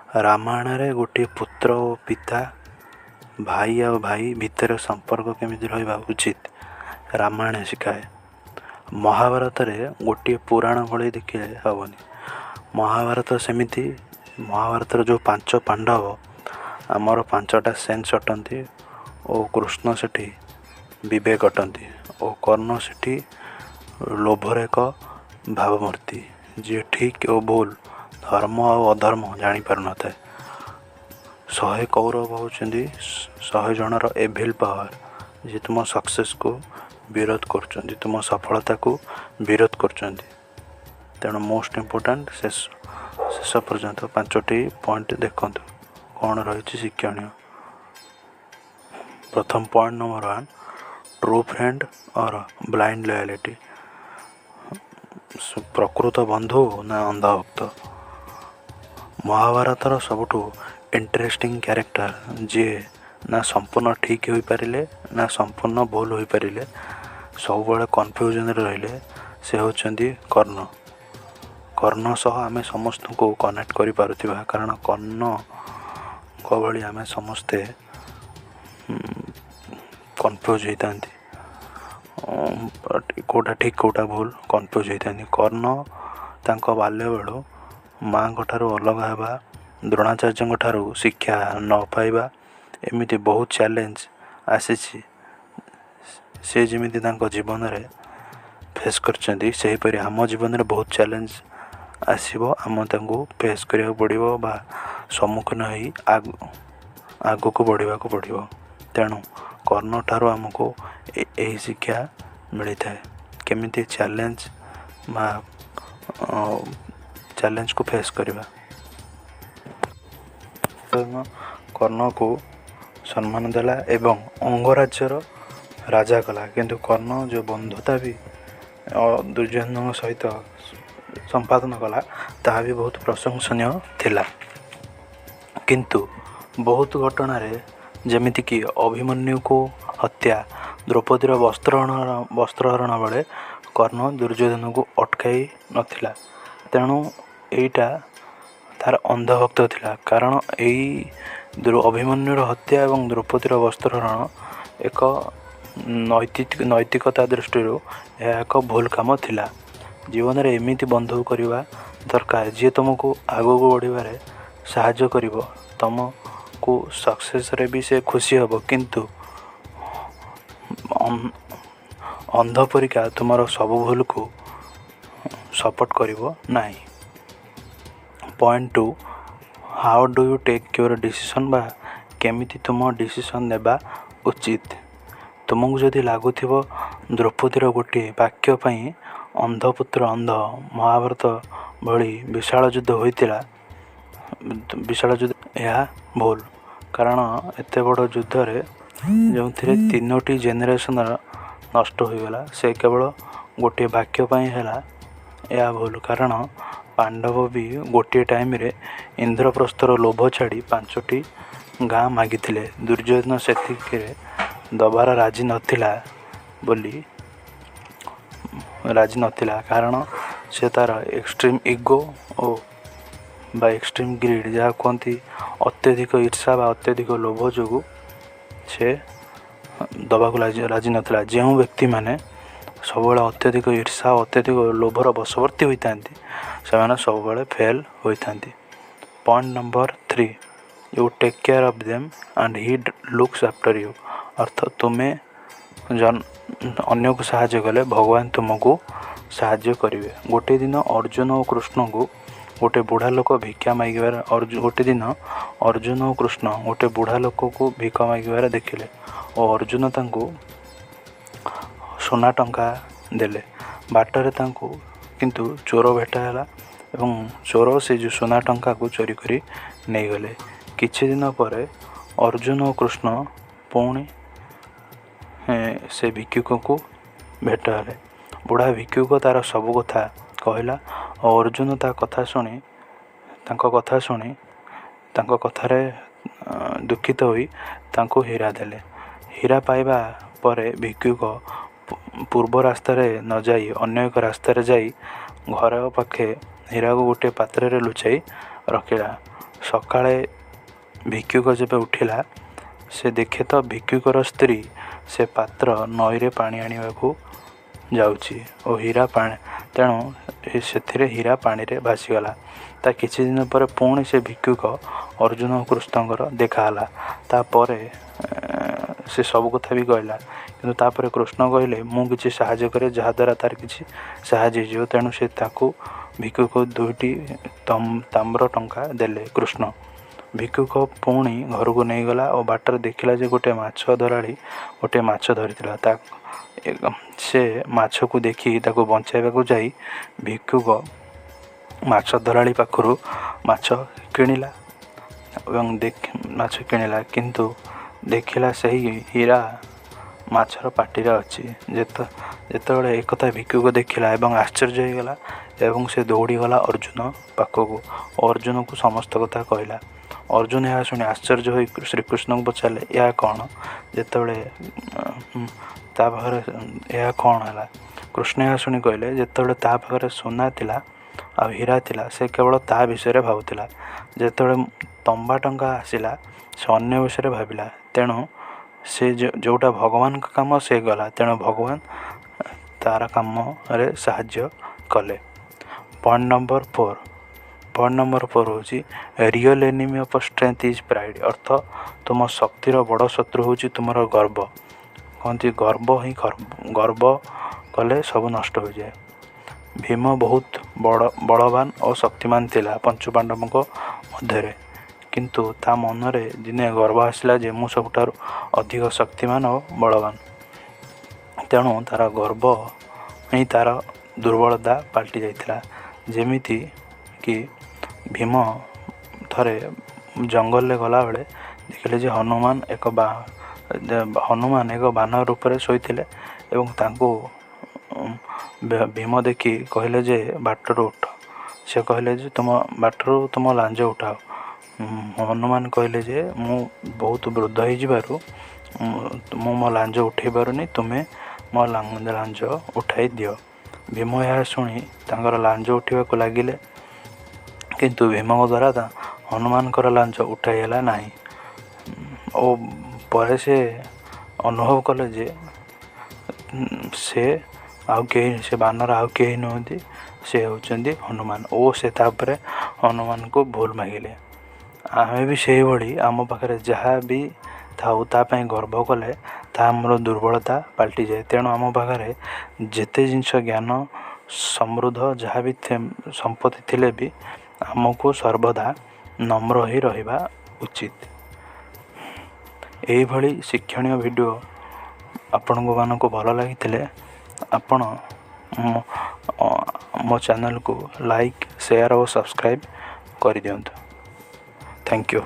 ରାମାୟଣରେ ଗୋଟିଏ ପୁତ୍ର ଓ ପିତା, ଭାଇ ଆଉ ଭାଇ ଭିତରେ ସମ୍ପର୍କ କେମିତି ରହିବା ଉଚିତ, ରାମାୟଣ ଶିଖାଏ। ମହାଭାରତରେ ଗୋଟିଏ ପୁରାଣ ଭଳି ଦେଖିଲେ ହେବନି। ମହାଭାରତ ସେମିତି, ମହାଭାରତର ଯେଉଁ ପାଞ୍ଚ ପାଣ୍ଡବ ଆମର ପାଞ୍ଚଟା ସେନ୍ସ ଅଟନ୍ତି ଓ କୃଷ୍ଣ ସେଠି ବିବେକ ଅଟନ୍ତି ଓ କର୍ଣ୍ଣ ସେଠି ଲୋଭର ଏକ ଭାବମୂର୍ତ୍ତି, ଯିଏ ଠିକ୍ ଓ ଭୁଲ, ଧର୍ମ ଆଉ ଅଧର୍ମ ଜାଣିପାରୁନଥାଏ। 100 କୌରବ ହେଉଛନ୍ତି 100 ଜଣର ଏଭିଲ୍ ପାୱାର, ଯିଏ ତୁମ ସକ୍ସେସ୍କୁ ବିରୋଧ କରୁଛନ୍ତି, ତୁମ ସଫଳତାକୁ ବିରୋଧ କରୁଛନ୍ତି। ତେଣୁ ମୋଷ୍ଟ ଇମ୍ପୋର୍ଟାଣ୍ଟ, ଶେଷ ପର୍ଯ୍ୟନ୍ତ ପାଞ୍ଚଟି ପଏଣ୍ଟ ଦେଖନ୍ତୁ, କ'ଣ ରହିଛି ଶିକ୍ଷଣୀୟ। ପ୍ରଥମ point number 1, true friend or blind loyalty। ପ୍ରକୃତ ବନ୍ଧୁ ନା ଅନ୍ଧଭକ୍ତ? ମହାଭାରତର ସବୁଠୁ ଇଣ୍ଟରେଷ୍ଟିଂ କ୍ୟାରେକ୍ଟର, ଯିଏ ନା ସମ୍ପୂର୍ଣ୍ଣ ଠିକ୍ ହୋଇପାରିଲେ ନା ସମ୍ପୂର୍ଣ୍ଣ ଭୁଲ ହୋଇପାରିଲେ, ସବୁବେଳେ କନଫ୍ୟୁଜନରେ ରହିଲେ, ସେ ହେଉଛନ୍ତି କର୍ଣ୍ଣ। କର୍ଣ୍ଣ ସହ ଆମେ ସମସ୍ତଙ୍କୁ କନେକ୍ଟ କରିପାରୁଥିବା, କାରଣ କର୍ଣ୍ଣଙ୍କ ଭଳି ଆମେ ସମସ୍ତେ କନଫ୍ୟୁଜ୍ ହୋଇଥାନ୍ତି। କେଉଁଟା ଠିକ୍, କେଉଁଟା ଭୁଲ, କନଫ୍ୟୁଜ୍ ହୋଇଥାନ୍ତି। କର୍ଣ୍ଣ ତାଙ୍କ ବାଲ୍ୟବେଳୁ ମାଆଙ୍କ ଠାରୁ ଅଲଗା ହେବା, ଦ୍ରୋଣାଚାର୍ଯ୍ୟଙ୍କ ଠାରୁ ଶିକ୍ଷା ନ ପାଇବା, ଏମିତି ବହୁତ ଚ୍ୟାଲେଞ୍ଜ ଆସିଛି। ସେ ଯେମିତି ତାଙ୍କ ଜୀବନରେ ଫେସ୍ କରିଛନ୍ତି, ସେହିପରି ଆମ ଜୀବନରେ ବହୁତ ଚ୍ୟାଲେଞ୍ଜ ଆସିବ। ଆମ ତାଙ୍କୁ ଫେସ୍ କରିବାକୁ ପଡ଼ିବ ବା ସମ୍ମୁଖୀନ ହୋଇ ଆଗକୁ ବଢ଼ିବାକୁ ପଡ଼ିବ। ତେଣୁ କର୍ଣ୍ଣ ଠାରୁ ଆମକୁ ଏହି ଶିକ୍ଷା ମିଳିଥାଏ, କେମିତି ଚ୍ୟାଲେଞ୍ଜ ବା ଚ୍ୟାଲେଞ୍ଜକୁ ଫେସ୍ କରିବା। କର୍ଣ୍ଣକୁ ସମ୍ମାନ ଦେଲା ଏବଂ ଅଙ୍ଗରାଜ୍ୟର ରାଜା କଲା। କିନ୍ତୁ କର୍ଣ୍ଣ ଯେଉଁ ବନ୍ଧୁତା ବି ଦୁର୍ଯ୍ୟୋଧନଙ୍କ ସହିତ ସମ୍ପାଦନ କଲା, ତାହା ବି ବହୁତ ପ୍ରଶଂସନୀୟ ଥିଲା। କିନ୍ତୁ ବହୁତ ଘଟଣାରେ, ଯେମିତିକି ଅଭିମନ୍ୟୁକୁ ହତ୍ୟା, ଦ୍ରୌପଦୀର ବସ୍ତ୍ରହରଣ ବେଳେ କର୍ଣ୍ଣ ଦୁର୍ଯ୍ୟୋଧନକୁ ଅଟକାଇ ନଥିଲା। ତେଣୁ ଏଇଟା ତାର ଅନ୍ଧଭକ୍ତ ଥିଲା, କାରଣ ଏଇ ଅଭିମନ୍ୟୁର ହତ୍ୟା ଏବଂ ଦ୍ରୌପଦୀର ବସ୍ତ୍ରହରଣ ଏକ ନୈତିକତା ଦୃଷ୍ଟିରୁ ଏହା ଏକ ଭୁଲ କାମ ଥିଲା। ଜୀବନରେ ଏମିତି ବନ୍ଧୁ କରିବା ଦରକାର, ଯିଏ ତୁମକୁ ଆଗକୁ ବଢ଼ିବାରେ ସାହାଯ୍ୟ କରିବ, ତୁମକୁ ସକ୍ସେସ୍ରେ ବି ସେ ଖୁସି ହେବ, କିନ୍ତୁ ଅନ୍ଧ ପରିକା ତୁମର ସବୁ ଭୁଲକୁ ସପୋର୍ଟ କରିବ ନାହିଁ। Point 2, how do you take your decision ବା କେମିତି ତୁମ ଡିସିସନ୍ ନେବା ଉଚିତ? ତୁମକୁ ଯଦି ଲାଗୁଥିବ ଦ୍ରୌପଦୀର ଗୋଟିଏ ବାକ୍ୟ ପାଇଁ ଅନ୍ଧପୁତ୍ର ଅନ୍ଧ ମହାଭାରତ ଭଳି ବିଶାଳ ଯୁଦ୍ଧ ହୋଇଥିଲା, ବିଶାଳ ଯୁଦ୍ଧ, ଏହା ଭୁଲ। କାରଣ ଏତେ ବଡ଼ ଯୁଦ୍ଧରେ, ଯେଉଁଥିରେ ତିନୋଟି ଜେନେରେସନର ନଷ୍ଟ ହୋଇଗଲା, ସେ କେବଳ ଗୋଟିଏ ବାକ୍ୟ ପାଇଁ ହେଲା, ଏହା ଭୁଲ। କାରଣ ପାଣ୍ଡବ ବି ଗୋଟିଏ ଟାଇମ୍ରେ ଇନ୍ଦ୍ରପ୍ରସ୍ଥର ଲୋଭ ଛାଡ଼ି ପାଞ୍ଚଟି ଗାଁ ମାଗିଥିଲେ। ଦୁର୍ଯ୍ୟୋଧନ ସେତିକିରେ ଦବାର ରାଜି ନଥିଲା ବୋଲି, ରାଜି ନଥିଲା, କାରଣ ସେ ତା'ର ଏକ୍ସଟ୍ରିମ୍ ଇଗୋ ଓ ବା ଏକ୍ସଟ୍ରିମ୍ ଗ୍ରିଡ଼, ଯାହା କୁହନ୍ତି ଅତ୍ୟଧିକ ଈର୍ଷା ବା ଅତ୍ୟଧିକ ଲୋଭ ଯୋଗୁଁ ସେ ଦବାକୁ ରାଜି ନଥିଲା। ଯେଉଁ ବ୍ୟକ୍ତିମାନେ ସବୁବେଳେ ଅତ୍ୟଧିକ ଈର୍ଷା ଓ ଅତ୍ୟଧିକ ଲୋଭର ବଶବର୍ତ୍ତୀ ହୋଇଥାନ୍ତି, ସେମାନେ ସବୁବେଳେ ଫେଲ୍ ହୋଇଥାନ୍ତି। Point number 3, you take care of them and he looks after you। ଅର୍ଥ ତୁମେ ଅନ୍ୟକୁ ସାହାଯ୍ୟ କଲେ ଭଗବାନ ତୁମକୁ ସାହାଯ୍ୟ କରିବେ। ଗୋଟିଏ ଦିନ ଅର୍ଜୁନ ଓ କୃଷ୍ଣଙ୍କୁ ଗୋଟେ ବୁଢ଼ା ଲୋକ ଭିକ୍ଷା ମାଗିବାର, ଗୋଟେ ଦିନ ଅର୍ଜୁନ ଓ କୃଷ୍ଣ ଗୋଟେ ବୁଢ଼ା ଲୋକକୁ ଭିକ ମାଗିବାର ଦେଖିଲେ ଓ ଅର୍ଜୁନ ତାଙ୍କୁ ସୁନା ଟଙ୍କା ଦେଲେ। ବାଟରେ ତାଙ୍କୁ କିନ୍ତୁ ଚୋର ଭେଟ ହେଲା ଏବଂ ଚୋର ସେ ଯେଉଁ ସୁନା ଟଙ୍କାକୁ ଚୋରି କରି ନେଇଗଲେ। କିଛି ଦିନ ପରେ ଅର୍ଜୁନ ଓ କୃଷ୍ଣ ପୁଣି ସେ ଭିକ୍ଷୁକକୁ ଭେଟ ହେଲେ। ବୁଢ଼ା ଭିକ୍ଷୁକ ତାର ସବୁ କଥା କହିଲା ଓ ଅର୍ଜୁନ ତା କଥା ଶୁଣି, ତାଙ୍କ କଥା ଶୁଣି, ତାଙ୍କ କଥାରେ ଦୁଃଖିତ ହୋଇ ତାଙ୍କୁ ହୀରା ଦେଲେ। ହୀରା ପାଇବା ପରେ ଭିକ୍ଷୁକ ପୂର୍ବ ରାସ୍ତାରେ ନ ଯାଇ ଅନ୍ୟ ଏକ ରାସ୍ତାରେ ଯାଇ ଘର ପାଖେ ହୀରାକୁ ଗୋଟିଏ ପାତ୍ରରେ ଲୁଚାଇ ରଖିଲା। ସକାଳେ ଭିକ୍ଷୁକ ଯେବେ ଉଠିଲା, ସେ ଦେଖେ ତ ଭିକ୍ଷୁକର ସ୍ତ୍ରୀ ସେ ପାତ୍ର ନଈରେ ପାଣି ଆଣିବାକୁ ଯାଉଛି ଓ ହୀରା ପାଣି, ତେଣୁ ସେଥିରେ ହୀରା ପାଣିରେ ଭାସିଗଲା। ତା କିଛି ଦିନ ପରେ ପୁଣି ସେ ଭିକ୍ଷୁକ ଅର୍ଜୁନ ଓ କୃଷ୍ଣଙ୍କର ଦେଖାହେଲା। ତାପରେ ସେ ସବୁ କଥା ବି କହିଲା, କିନ୍ତୁ ତାପରେ କୃଷ୍ଣ କହିଲେ ମୁଁ କିଛି ସାହାଯ୍ୟ କରେ ଯାହାଦ୍ୱାରା ତାର କିଛି ସାହାଯ୍ୟ ହେଇଯିବ। ତେଣୁ ସେ ତାକୁ ଭିକ୍ଷୁକ 2ଟି ତାମ୍ର ଟଙ୍କା ଦେଲେ କୃଷ୍ଣ। ଭିକ୍ଷୁକ ପୁଣି ଘରକୁ ନେଇଗଲା ଓ ବାଟରେ ଦେଖିଲା ଯେ ଗୋଟେ ମାଛ ଧରାଳି ଗୋଟେ ମାଛ ଧରିଥିଲା। ତା ସେ ମାଛକୁ ଦେଖି ତାକୁ ବଞ୍ଚାଇବାକୁ ଯାଇ ଭିକ୍ଷୁକ ମାଛ ଧରାଳି ପାଖରୁ ମାଛ କିଣିଲା ଏବଂ ମାଛ କିଣିଲା, କିନ୍ତୁ ଦେଖିଲା ସେହି ହୀରା ମାଛର ପାଟିରେ ଅଛି। ଯେତେବେଳେ ଏକଥା ଭିକ୍ଷୁକ ଦେଖିଲା ଏବଂ ଆଶ୍ଚର୍ଯ୍ୟ ହୋଇଗଲା ଏବଂ ସେ ଦୌଡ଼ିଗଲା ଅର୍ଜୁନ ପାଖକୁ ଓ ଅର୍ଜୁନକୁ ସମସ୍ତ କଥା କହିଲା। ଅର୍ଜୁନ ଏହା ଶୁଣି ଆଶ୍ଚର୍ଯ୍ୟ ହୋଇ ଶ୍ରୀକୃଷ୍ଣଙ୍କୁ ପଚାରିଲେ ଏହା କ'ଣ? ଯେତେବେଳେ ତା ପାଖରେ ଏହା କ'ଣ ହେଲା? କୃଷ୍ଣ ଏହା ଶୁଣି କହିଲେ ଯେତେବେଳେ ତା ପାଖରେ ସୁନା ଥିଲା ଆଉ ହୀରା ଥିଲା, ସେ କେବଳ ତା ବିଷୟରେ ଭାବୁଥିଲା। ଯେତେବେଳେ ତମ୍ବା ଟଙ୍କା ଆସିଲା, ସେ ଅନ୍ୟ ବିଷୟରେ ଭାବିଲା। ତେଣୁ ସେ ଯେଉଁଟା ଭଗବାନଙ୍କ କାମ ସେ ଗଲା, ତେଣୁ ଭଗବାନ ତାର କାମରେ ସାହାଯ୍ୟ କଲେ। Point number 4। Point number 4 ହେଉଛି real enemy of strength is pride। ଅର୍ଥ ତୁମ ଶକ୍ତିର ବଡ଼ ଶତ୍ରୁ ହେଉଛି ତୁମର ଗର୍ବ। କହନ୍ତି ଗର୍ବ ହିଁ ଗର୍ବ କଲେ ସବୁ ନଷ୍ଟ ହୋଇଯାଏ। ଭୀମ ବହୁତ ବଡ଼ ବଳବାନ ଓ ଶକ୍ତିମାନ ଥିଲା ପଞ୍ଚୁପାଣ୍ଡବଙ୍କ ମଧ୍ୟରେ, କିନ୍ତୁ ତା ମନରେ ଦିନେ ଗର୍ବ ଆସିଲା ଯେ ମୁଁ ସବୁଠାରୁ ଅଧିକ ଶକ୍ତିମାନ ଓ ବଳବାନ। ତେଣୁ ତାର ଗର୍ବ ହିଁ ତାର ଦୁର୍ବଳତା ପାଲଟି ଯାଇଥିଲା। ଯେମିତି କି ଭୀମ ଥରେ ଜଙ୍ଗଲରେ ଗଲାବେଳେ ଦେଖିଲେ ଯେ ହନୁମାନ ଏକ ବାନର ରୂପରେ ଶୋଇଥିଲେ ଏବଂ ତାଙ୍କୁ ଭୀମ ଦେଖି କହିଲେ ଯେ ବାଟରୁ ଉଠ। ସେ କହିଲେ ଯେ ତୁମ ବାଟରୁ ତୁମ ଲାଞ୍ଜ ଉଠାଅ। ହନୁମାନ କହିଲେ ଯେ ମୁଁ ବହୁତ ବୃଦ୍ଧ ହେଇଯିବାରୁ ମୁଁ ମୋ ଲାଞ୍ଜ ଉଠାଇ ପାରୁନି, ତୁମେ ମୋ ଲାଞ୍ଜ ଉଠାଇ ଦିଅ। ଭୀମ ଏହା ଶୁଣି ତାଙ୍କର ଲାଞ୍ଜ ଉଠିବାକୁ ଲାଗିଲେ, କିନ୍ତୁ ଭୀମଙ୍କ ଦ୍ୱାରା ହନୁମାନଙ୍କର ଲାଞ୍ଜ ଉଠାଇ ହେଲା ନାହିଁ। ଓ ପରେ ସେ ଅନୁଭବ କଲେ ଯେ ସେ ଆଉ କେହି, ସେ ବାନର ଆଉ କେହି ନୁହନ୍ତି, ସେ ହେଉଛନ୍ତି ହନୁମାନ। ଓ ସେ ତାପରେ ହନୁମାନଙ୍କୁ ଭୁଲ ମାଗିଲେ। ଆମେ ବି ସେଇଭଳି ଆମ ପାଖରେ ଯାହା ବି ଥାଉ ତା ପାଇଁ ଗର୍ବ କଲେ ତାହା ଆମର ଦୁର୍ବଳତା ପାଲଟିଯାଏ। ତେଣୁ ଆମ ପାଖରେ ଯେତେ ଜିନିଷ ଜ୍ଞାନ ସମୃଦ୍ଧ ଯାହା ବି ସମ୍ପତ୍ତି ଥିଲେ ବି ଆମକୁ ସର୍ବଦା ନମ୍ର ହୋଇ ରହିବା ଉଚିତ। ଏଇଭଳି ଶିକ୍ଷଣୀୟ ଭିଡ଼ିଓ ଆପଣଙ୍କ ମାନଙ୍କୁ ଭଲ ଲାଗିଥିଲେ ଆପଣ ମୋ ଚ୍ୟାନେଲକୁ ଲାଇକ୍, ସେୟାର ଓ ସବସ୍କ୍ରାଇବ୍ କରିଦିଅନ୍ତୁ। Thank you.